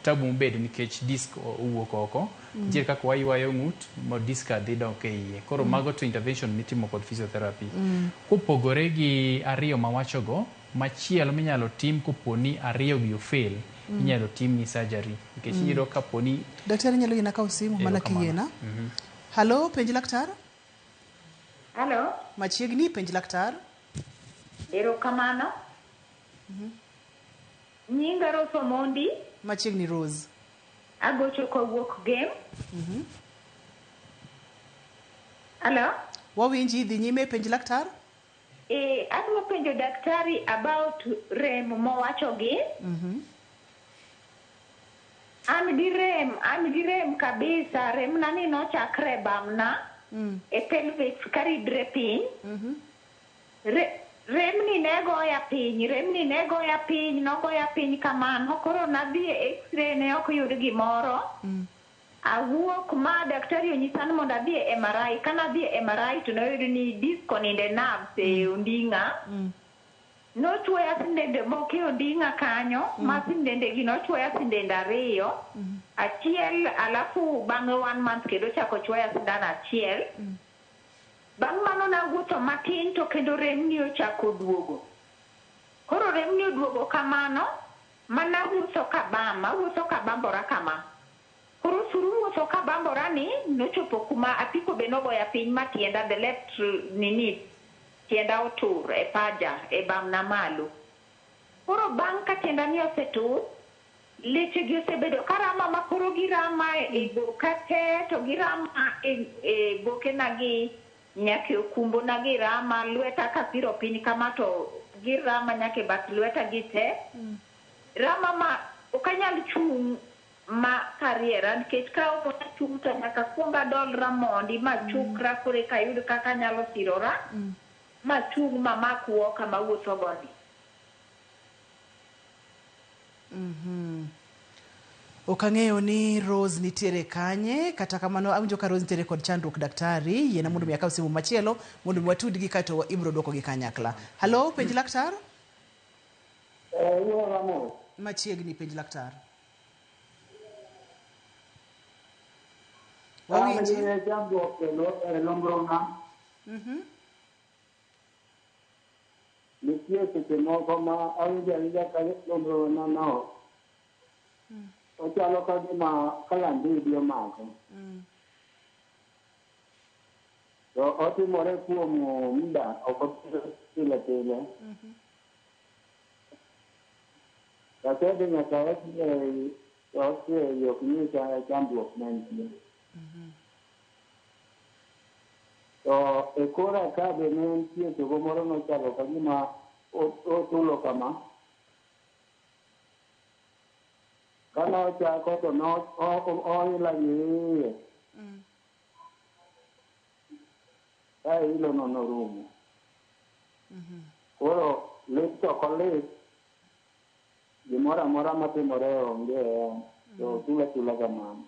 tabu mobedo nikech disc owuok oko. Nitiere kaka waywayo ng'ut ma disc ka dhi dok e iye. Koro mago to intervention mitimo kod physiotherapy. Kopogore gi ariyo mawachogo, machielo minyalo tim kopo ni ariyo gi ofail, inyalo timni surgery. Nikech iyudo kapo ni Daktari nyalo yiena kawo simu mana Erokamano. kiyiena. Halo, penj laktar. Halo, Machiegni, penj laktar. erokamano. Nyinga Rose Omondi, Machiegni Rose. agocho kowuok Gem. Halo? Wawinji, dhi nyime, penj laktar. Adwa penjo daktari about rem mowachogi. An gi rem, an gi rem kabisa. Remna ni nochakre e bamna e pelvis karidre piny. Remni ne goya piny, remni ne goya piny, nogoya piny kamano. Koro nadhi e x-ray ne ok yud gimoro. Awuok ma daktari onyisa ni mondo adhi e MRI. Kanadhi e MRI to noyud ni disc onindo e nerves e onding'a. Nochuoya sindende moko e onding'a kanyo, ma sindende gi nochuoya sindende 2. Achiel alafu bang'e 1 month kendo ochako chuoya sindan achiel. Bang' mano nawuotho matin to kendo remni ochako duogo. Koro remni oduogo kamano, manawuotho kabam, awuotho kabambora kama. Koro suru wuotho kabambora ni nochopo kuma apiko be nogoya piny ma tienda the left nini tienda otur e paja e bamna malo. Koro bang' ka tienda ni osetur, leche gi osebedo karama ma koro girama e goka te to girama e gokena gi nyaka e okumbona girama, lweta kasiro piny kama to girama nyaka e bath lweta gi te. Rama ma ok anyal chung' ma kariera nikech ka ok achung' to nyaka kuong adolra mondi machukra koro eka ayud kaka anyalo sirora machung' mamak wuoka mawuotho go ni. Ok ang'eyo ni Rose nitiere kanye, kata kamano awinjo ka Rose nitiere kod chandruok daktari, yiena mondo mi akaw simu machielo mondo mi watudgi kaeto ibiro duoko gi kanyakla. Halo, penj laktar. Machiegni, penj laktar. Wawinji. Chandruok e nonrona. Nitie seche moko ma awinjo awinja ka nonrona no ochalo ka gima kalandidi omako. To otimore kuom muda, ok otimore pile pile. Asedhi nyaka x-ray to x-ray ok nyisa chandruok mantie. To e kora ka be ne nitie chogo moro nochalo ka gima otulo kama. Kane ochako to oila iye. Ka ilo no norumo. Koro lit to ok olit, gimoro amora matimore onge to otulo atula kamano.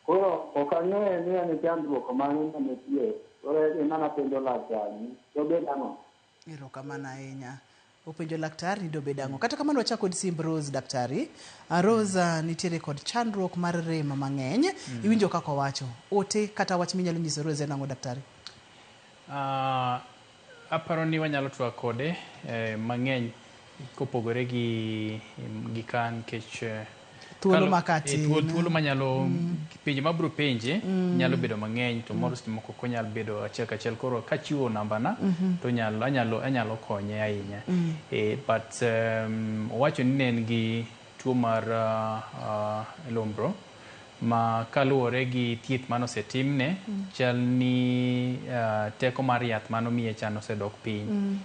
Koro ok ang'eyo ni en chandruok mane manitie. Koro ema napenjo laktar ni to bed ang'o? Erokamano ahinya. Openjo laktar ni dobed ang'o. Kata kamano wachak kod simb Rose daktari. Rose nitiere kod chandruok mar rem mang'eny. Iwinjo kaka owacho. Ote kata wach minyalo nyiso Rose en ang'o daktari? Aparo ni wanyalo twak kode mang'eny kopogore gi ka nikech Thuolo makatin. Thuolo manyalo penjo mabiro penje nyalo bedo mang'eny to moro seche moko ok onyal bedo achiel kachiel. Koro kachiwo nambana to anyalo konye ahinya. But owacho ni ne en gi tuo mar lumbro ma kaluwore gi thieth manosetimne chal ni teko mar yath manomiye cha nosedok piny.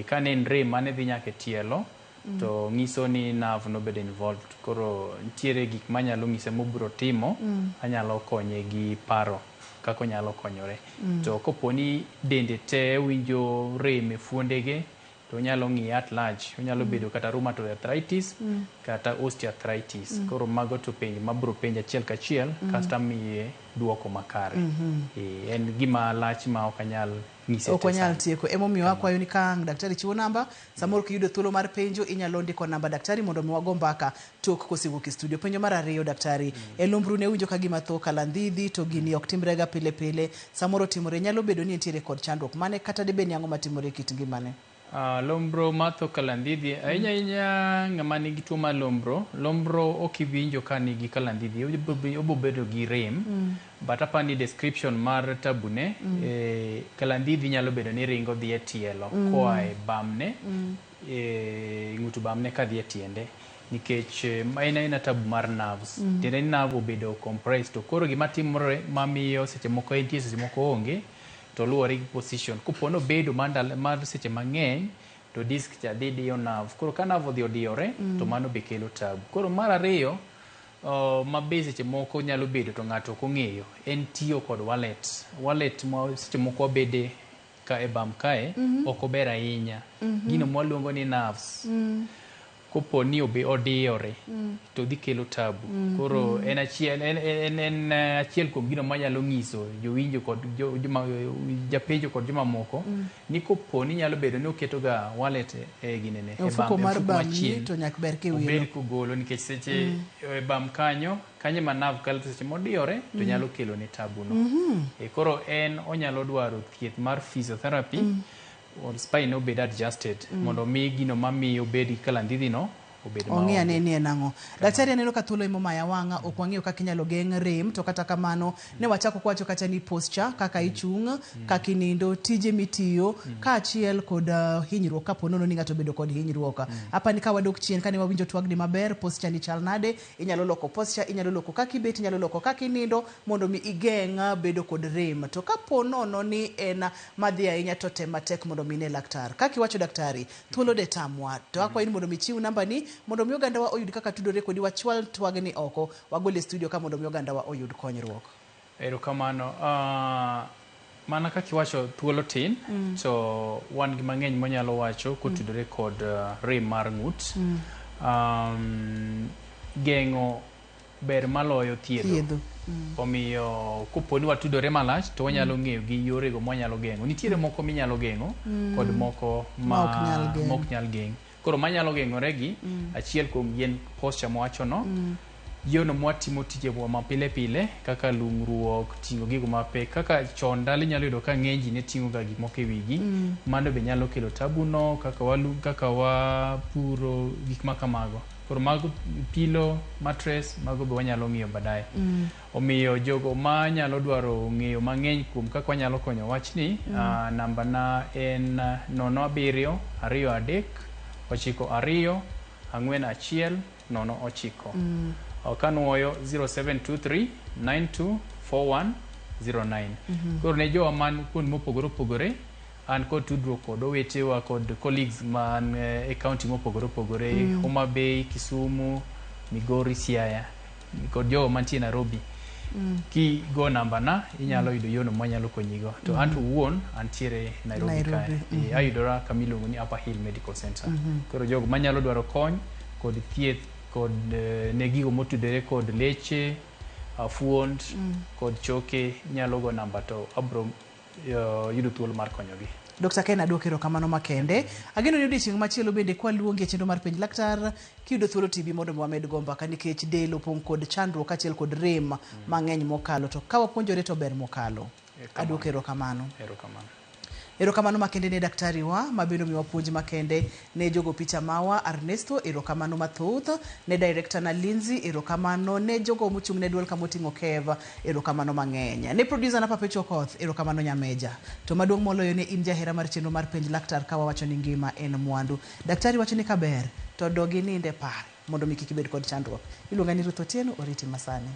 Ka ne en rem mane dhi nyaka e tielo to nyiso ni nerve nobedo involved. Koro nitiere gik manyalo nyise mobiro timo anyalo konye gi paro kaka onyalo konyore. To kopo ni dende te winjo rem e fuondege to onyalo ng'iye at large. Onyalo bedo kata rheumatoid arthritis kata osteoarthritis. Koro mago to penjo mabiro penjo achiel kachiel kasto amiye duoko makare. En gima lach ma ok anyal nyise Ok te wanyal sani. tieko. Emomiyo akwayo ni ka ang' daktari chiwo namba, samoro kiyudo thuolo mar penjo inyalo ndiko namba daktari mondo mi wago mbaka tok kosewuok e studio. Penjo mar ariyo daktari, e lumbru ne winjo ka gima tho kalandhidhi to gini ok timre ga pile pile, samoro timore nyalo bedo ni entiere kod chandruok mane kata debed ni ang'o matimore e kit ngimane. Lumbro mar tho kalandhidhi ahinya ahinya ng'ama nigi tuo mar lumbro, lumbro ok iwinjo ka nigi kalandhidhi obo bedo gi rem but apani ni description mar tabune kalandhidhi nyalo bedo ni ringo dhi e tielo koa e bamne ng'ut bamne kadhi e tiende nikech en aena tabu mar nerves. Tiende ni nerve obedo compressed to koro gima timore mamiyo seche moko entie seche moko onge to luwore gi position. Kopo ni obedo mar seche mang'eny to disc cha dhi diyo nerve. Koro ka nerve odhi odiyore to mano be kelo tabu. Koro mar ariyo ma be seche moko nyalo bedo to ng'ato ok ong'eyo en tiyo kod wallet. Wallet ma seche moko wabede ka e bam kae ok ober ahinya. Gino mwaluongo ni nerves kopo ni obe odiyore to dhi kelo tabu. Koro en achiel en achiel kuom gino manyalo nyiso jowinjo kod joma japenjo kod joma moko ni kopo ni nyalo bedo ni oketo ga wallet e ginene E ofuko e mar ofuko bamni machien to nyaka ber kiwilo. Obed kogolo nikech seche e bam kanyo kanyo ema nerve kalo to seche modiyore to nyalo kelo ne tabu no. Koro en onyalo dwaro thieth mar physiotherapy or spine obed adjusted mondo mi gino mamiyo obed gi kalandhidhi no obed Ong'i ane maonge. ni en ang'o. Daktari aneno ka thuolo emomaya wang'a, ok wang'eyo kaka inyalo geng' rem, to kata kamano ne wachako kwacho kata ni posture, kaka ichung', kaka inindo, tije mitiyo, kaachiel kod hinyruok kapo nono ni ng'ato obedo kod hinyruok. Apani ka wadok chien kane wawinjo twagni maber, posture ni chal nade, inyalo loko posture, inyalo loko kaka ibet, inyalo loko kaka inindo mondo mi igeng' bedo kod rem. To kapo nono ni en madhi ahinya to tem matek mondo mi ine laktar. Kaka iwacho daktari, thuolo de tamwa. To akwayi ni mondo mi ichiw nambani mondo mi ogandawa oyud kaka tudore kodi wachwal twagni oko wagol e studio ka mondo mi ogandawa oyud konyruok. Erokamano. Mana kaka iwacho thuolo tin to wan gi mang'eny mwanyalo wacho kotudore kod rem mar ng'ut. Geng'o ber maloyo thiedho. Thiedho. Omiyo kopo ni watudore malach to wanyalo ng'eyo gi yorego mwanyalo geng'o. Nitiere moko minyalo geng'o kod moko Ma ok nyal geng'. Ma ok nyal geng'. Koro manyalo geng'ore gi achiel kuom gi en posture mwawacho no. Yono mwatimo tijewa mapile pile kaka lung'ruok, ting'o gigo mapek kaka chon ndalo inyalo yudo ka ng'eny ji ne ting'o ga gik moko e wigi. Mano be nyalo kelo tabu no kaka kaka wapuro gik ma kamago. Koro mago pillow, mattress mago be wanyalo ng'iyo baadaye. Omiyo jogo manyalo dwaro ng'eyo mang'eny kuom kaka wanyalo konyo wachni namba na en 07 23 92 41 09. Kanuoyo 0723 92 41 09. Koro ne jowa man kuonde mopogore opogore an kod tudruok kod owetewa kod colleagues man e county mopogore opogore Homa Bay, Kisumu, Migori, Siaya kod jogo mantie Nairobi. Kigo namba na inyalo yudo yono mwanyalo konyigo. To anto wuon antiere Nairobi, Nairobi, kae. Ayudora kama iluongo ni Upper Hill Medical Center. Koro jogo manyalo dwaro kony kod thieth kod ne gigo motudore kod leche, fuond kod choke nyalo go namba to abro yudo thuolo mar konyogi. Dr. Ken aduoko erokamano makende. Ageno ni odiochieng' machielo bende kwaluongi e chenro mar penj laktar kiyudo thuolo tibi mondo mi wamed go mbaka nikech del opong' kod chandruok kaachiel kod rem mang'eny mokalo to ka wapuonjore to ber mokalo. Aduoko erokamano. Erokamano. Erokamano makende ne daktari wa mabende omiwa puonj makende ne jogo picha mawa Ernesto erokamano mathoth ne director na Lindsay erokamano ne jogo mochung' ne duol kamoting'o Kev erokamano mang'eny ne producer na Perpetual Okoth erokamano Nyameja to maduong' moloyo ne in jahera mar chenro mar penj laktar ka wawacho ni ngima en mwandu daktari wacho ni kaber to dogi ninde par mondo mi kik ibed kod chandruok iluonga ni Ruth Otieno oriti masani.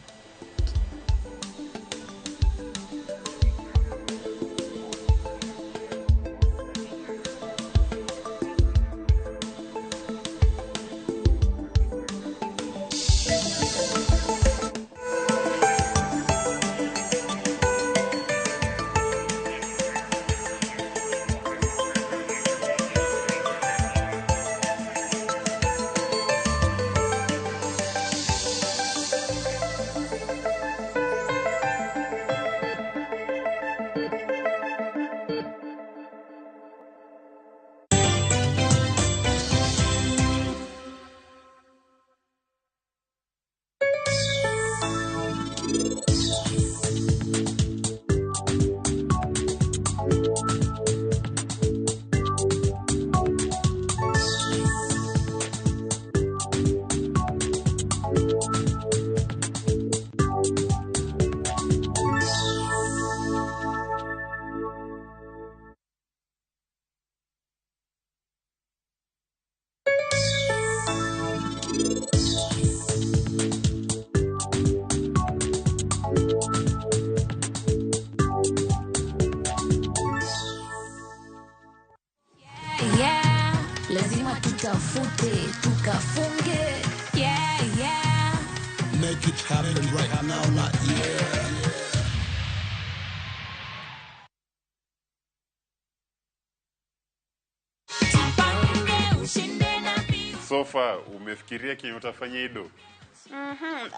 Yeah, lazima tutafute tukafunge. Yeah. Make it happen right now, like yeah. So far umefikiria kenye utafanya ido?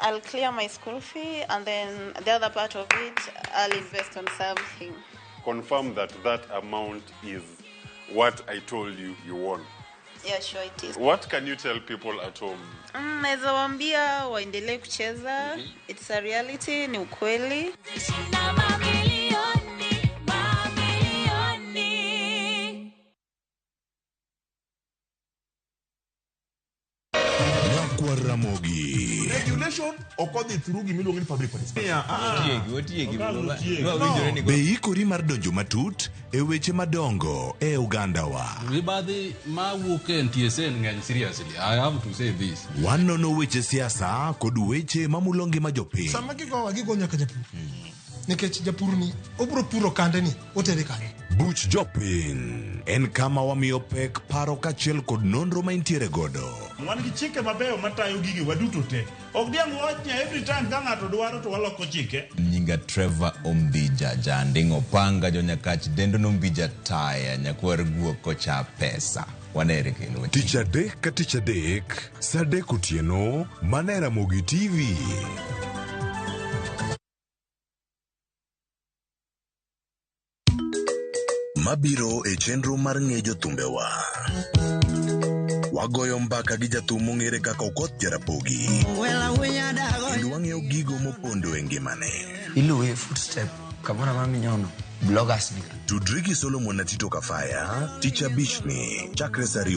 I'll clear my school fee and then the other part of it I'll invest on something. Confirm that that amount is what I told you you won. Yeah, sure it is. What can you tell people at home? Naweza waambia waendelee kucheza. It's a reality, ni ukweli. Mamilioni, mamilioni. Ramogi. Regulation okodhi through gimiluongo ni public participation. Otiegi. Be ikori mar donjo matut e weche madongo e oganda wa. Mibadhi mawuok e NTSA ng'eny seriously. I have to say this. Wanono weche siasa kod weche mamulo ngima jopiny. Sama gigowa gigo nyaka japur. Nikech japur ni obro puro kande ni otere kanye. Buch jopiny en kama wamiyo pek paro kaachiel kod nonro ma intiere godo. Wan gi chike mabeyo matayo gigi waduto te. Ok diang' wach ni every time ka ng'ato dwaro to waloko chike. Nyinga Trevor Ombija Janding Opanga Jonyakach Dendo Nombija Taya Nyakwar Guok kocha pesa. Wanere kendo. Tich adek ka tich adek, saa adek otieno, mana e Ramogi TV. Mabiro e chenro mar ng'e jothumbewa. Wagoyo mbaka gi jathum mong'ere kaka Okoth Jarapogi. Kendo wang'eyo gigo mopondo e ngimane. Iluwe footstep kamoro amora minyono bloggers ni Tudri gi Solomon na Tito Kafaya, tich abich ni, chakre saa ariyo